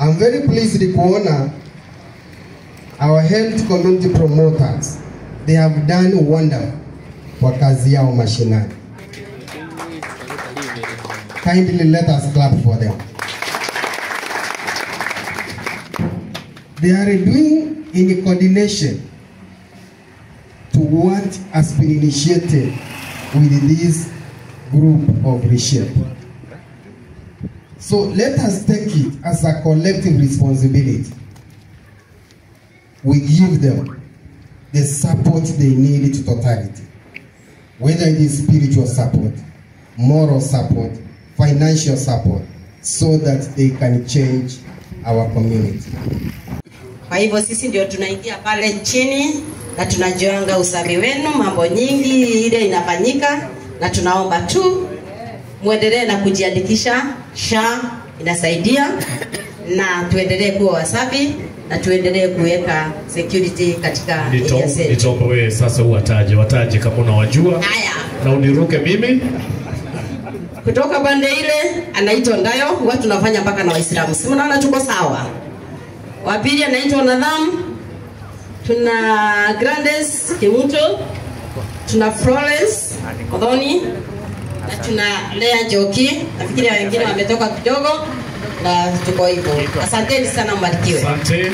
I'm very pleased kuona our health community promoters, they have done wonder kwa kazi yao mashinani. Kindly let us clap for them. They are doing in coordination to what has been initiated with this group of Reshape. So let us take it as a collective responsibility. We give them the support they need to totality, whether it is spiritual support, moral support, financial support, so that they can change our community. Kwa hivyo sisi ndio tunaingia pale chini na tunajianga usafi wenu, mambo nyingi ile inafanyika, na tunaomba tu muendelee na kujiandikisha. SHA inasaidia, na tuendelee kuwa wasafi na tuendelee kuweka security katika area zetu. Nitaomba wewe sasa uwataje, wataje kama unawajua. Haya. Na uniruke mimi. Kutoka pande ile anaitwa Ndayo, huwa tunafanya mpaka na Waislamu. Si mnaona tuko sawa? Wa pili anaitwa Nadham, tuna Grandes Kimuto, tuna Florence Odhoni na tuna Lea Njoki. Nafikiri wengine wametoka kidogo na tuko hivyo. Asanteni sana, mbarikiwe. Asante.